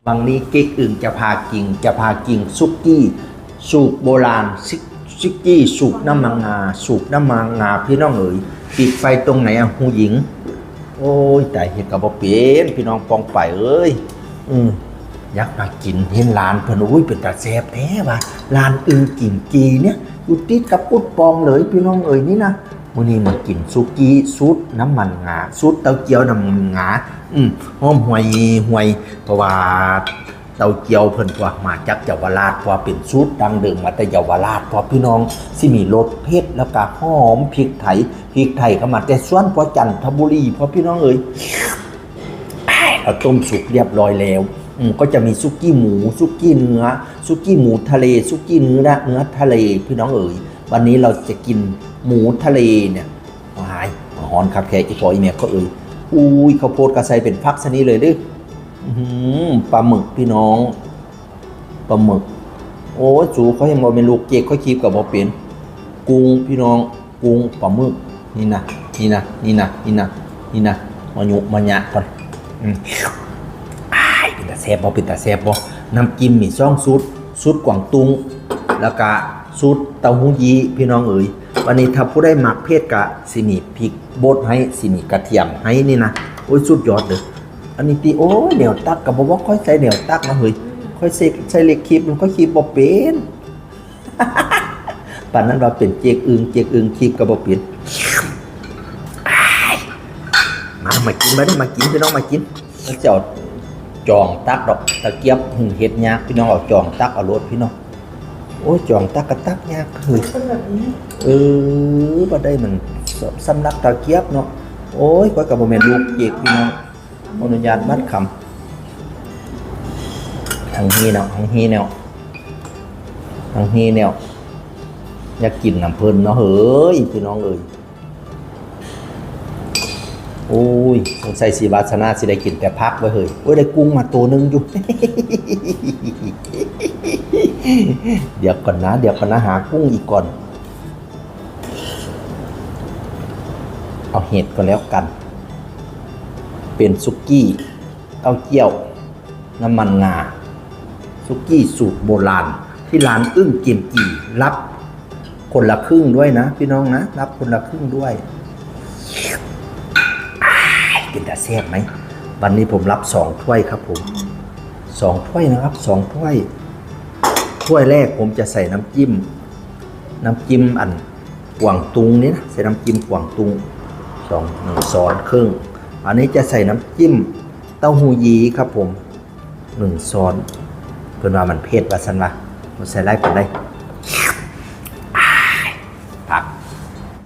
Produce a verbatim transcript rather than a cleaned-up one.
วันนี้เจ๊กอึ่งจะพากิน จะพากินสุกี้สูตรโบราณ ซุก- สุกี้สูตรน้ำมันงา สูตรน้ำมันงาพี่น้องเอ๋ย ติดไฟตรงไหนอะผู้หญิง โอ้ย ตาย เฮ็ดก็บ่เป็น พี่น้องปองไปเอ้ย อืม อยากมากิน เห็นร้านเพิ่น อุ้ย เป็นตาแซ่บแท้ว่ะ ร้านอึ่งกิ๋งกีเนี่ย อยู่ติดกับกุดปองเลย พี่น้องเอ๋ย นี่นะ มื้อนี้มากินสุกี้สูตรน้ำมันงา สูตรเต้าเจี้ยวน้ำมันงา อืม หอมห่วยห่วย เพราะว่าเต้าเจี้ยวเพิ่นว่ามาจากเยาวราช เพราะว่าเป็นสูตรดั้งเดิมมาแต่เยาวราช เพราะพี่น้อง สิมีรสเผ็ด แล้วก็หอมพริกไทย พริกไทยก็มาแต่สวนพ่อจันทบุรี เพราะพี่น้องเอ๋ย อ้าย เราต้มสุกเรียบร้อยแล้ว อืม ก็จะมีสุกี้หมู สุกี้เนื้อ สุกี้หมูทะเล สุกี้เนื้อ เนื้อทะเล พี่น้องเอ๋ย วันนี้เราจะกินหมูทะเลเนี่ย ว้าย ฮ้อนคักแท้ อีพ่ออีแม่ก็เอ่ย อุ้ย ข้าวโพดก็ใส่เป็นฝักซะนี่เลยเด้อ อื้อหือ ปลาหมึกพี่น้อง ปลาหมึก โอ้ย สู เขายังบ่เป็นลูกเจ๊ก เขาคีบกับบ่เป็น กุ้งพี่น้อง กุ้ง ปลาหมึก นี่นะ นี่นะ นี่นะ นี่นะ นี่นะ มายุมาหยะก่อน อืม อ้าย เป็นตาแซ่บบ่ เป็นตาแซ่บบ่ น้ำจิ้มมีสองสูตร สูตรกวางตุ้ง แล้วก็สูตรเต้าหู้ยี้ พี่น้องเอ๋ย วันนี้ถ้าผู้ใดมักเผ็ดก็สิมีพริกบดให้ สิมีกระเทียมให้นี่นะ โอ้ย สุดยอดเลย อันนี้ติ โอ้ย แนวตักก็บ่ว่าค่อยใส่แนวตักนะเฮ้ย ค่อยใส่ ใส่เหล็กคีบ มันก็คีบบ่เป็น ปานนั้นว่าเป็นเจ๊กอึ่ง เจ๊กอึ่งคีบก็บ่เป็น มา มากิน มาเด้อ มากิน พี่น้อง มากิน แล้วจะเอาจองตักดอก ตะเกียบหึงเฮ็ดยาก พี่น้อง เอาจองตักเอาโลดพี่น้อง โอ้ย จองตักก็ตักยากเฮ้ย เออ บ่ได้มันสำลักตะเกียบเนาะ โอ้ย ข้อยก็บ่แม่นลูกเจ๊กพี่น้อง ขออนุญาตบัดคำ ทางนี้เนาะ ทางนี้แนว ทางนี้แนว อยากกินน้ำเพิ่นเนาะเฮ้ย พี่น้องเอ้ย โอ้ย สงสัยสิวาสนาสิได้กินแต่ผักไว้ยเฮ้ย โอ้ย ได้กุ้งมาตัวหนึ่งอยู่ เดี๋ยวก่อนนะ เดี๋ยวก่อนนะ หากุ้งอีกก่อน เอาเห็ดก็แล้วกัน เป็นสุกี้เต้าเจี้ยว น้ำมันงา สุกี้สูตรโบราณ ที่ร้านอึ้งกิมจี รับคนละครึ่งด้วยนะ พี่น้องนะ รับคนละครึ่งด้วย อ้าย เป็นตาแซ่บไหม วันนี้ผมรับสองถ้วยครับผม สองถ้วยนะครับ สองถ้วย ถ้วยแรกผมจะใส่น้ำจิ้ม น้ำจิ้มอันกวางตุ้งนี่นะ ใส่น้ำจิ้มกวางตุ้ง สอง หนึ่งช้อนครึ่ง อันนี้จะใส่น้ำจิ้มเต้าหู้ยี้ครับผม หนึ่งช้อน เพิ่นว่ามันเผ็ดว่าซั่นว่า บ่ใส่หลายปานใด